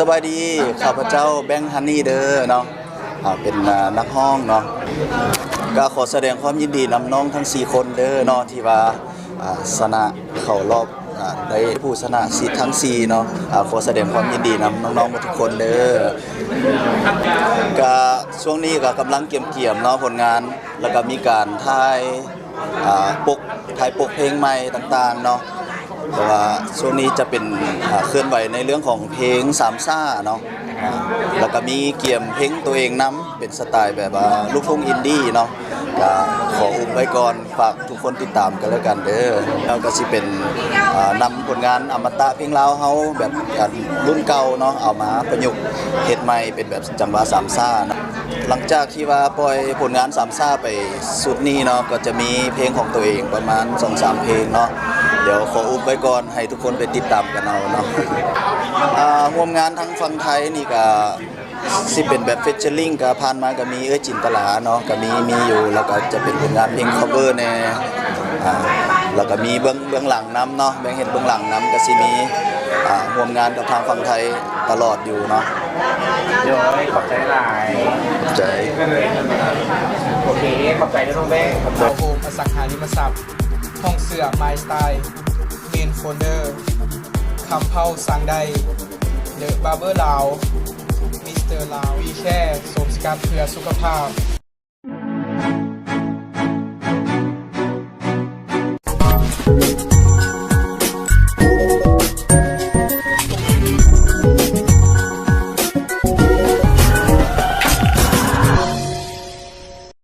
ສະບາຍດີ ຂ້າພະເຈົ້າແບງ ຮັນນີ ເດີເນາະ ອ່າ ເປັນ ອ່າ ນັກຮ້ອງເນາະ. ກໍຂໍສະແດງຄວາມຍິນດີນຳນ້ອງທັງສີ່ຄົນເດີເນາະ ທີ່ວ່າ ອ່າ ຊະນະເຂົ້າຮອບ ອ່າ ໄດ້ຜູ້ຊະນະຊິທັງສີ່ເນາະ. ອ່າ ຂໍສະແດງຄວາມຍິນດີນຳນ້ອງໆໝົດທຸກຄົນເດີ. ກະຊ່ວງນີ້ກະກຳລັງກຽມໆເນາະ ຜົນງານ ແລ້ວກະມີການຖ່າຍ ອ່າ ປົກ ຖ່າຍປົກເພງໃໝ່ຕ່າງໆເນາະ. ແຕ່ວ່າຊ່ວງນີ້ຈະເປັນ ອ່າ ເຄື່ອນໄຫວໃນເລື່ອງຂອງເພງສາມຊ້າເນາະ ອ່າ ແລ້ວກະມີກຽມເພງໂຕເອງນຳ ເປັນສະໄຕແບບວ່າລູກທຸ່ງອິນດີ້ເນາະ. ກະຂໍອຸບໄວ້ກ່ອນ ຝາກທຸກຄົນຕິດຕາມກັນແລ້ວກັນເດີ. ແລ້ວກະຊິເປັນ ອ່າ ນຳຜົນງານອະມະຕະເພງລາວເຮົາ ແບບ ອ່າ ລຸ້ນເກົ່າເນາະ ເອົາມາປະຍຸກເຮັດໃໝ່ເປັນແບບຈັງຫວະສາມຊ້າເນາະ. ຫຼັງຈາກທີ່ວ່າປ່ອຍຜົນງານສາມຊ້າໄປຊຸດນີ້ເນາະ ກໍຈະມີເພງຂອງໂຕເອງປະມານສອງສາມເພງເນາະ. ດຽວຂໍອຸບໄວ້ກ່ອນ ໃຫ້ທຸກຄົນໄປຕິດຕາມກັນເອົາເນາະ. ອ່າ ຮ່ວມງານທາງຝັ່ງໄທນີ້ກະ ຊິເປັນແບບ featuring ກະຜ່ານມາກະມີເອື້ອຍຈິນຕະລາເນາະ ກະມີ ມີຢູ່ ແລ້ວກະຈະເປັນຜົນງານເພງ cover ແດ່ ອ່າ ແລ້ວກະມີເບື້ອງ ເບື້ອງຫຼັງນຳເນາະ ແບ່ງເຮັດເບື້ອງຫຼັງນຳ ກະຊິມີ ອ່າ ຮ່ວມງານກັບທາງຝັ່ງໄທຕະຫຼອດຢູ່ເນາະ. ໂດຍ ຂອບໃຈຫຼາຍ ຂອບໃຈ. ໂອເຄ ຂອບໃຈເດີນ້ອງແບງ ຂອບໃຈ. ໂຮມອະສັງຫາລິມະຊັບ ຫ້ອງເສື້ອ My Style, Main Folder, ຄຳເພົາ ສັ່ງໄດ້ The Barber ລາວ, Mister ລາວ, We Care ໂສມສະກັດເພື່ອສຸຂະພາບ.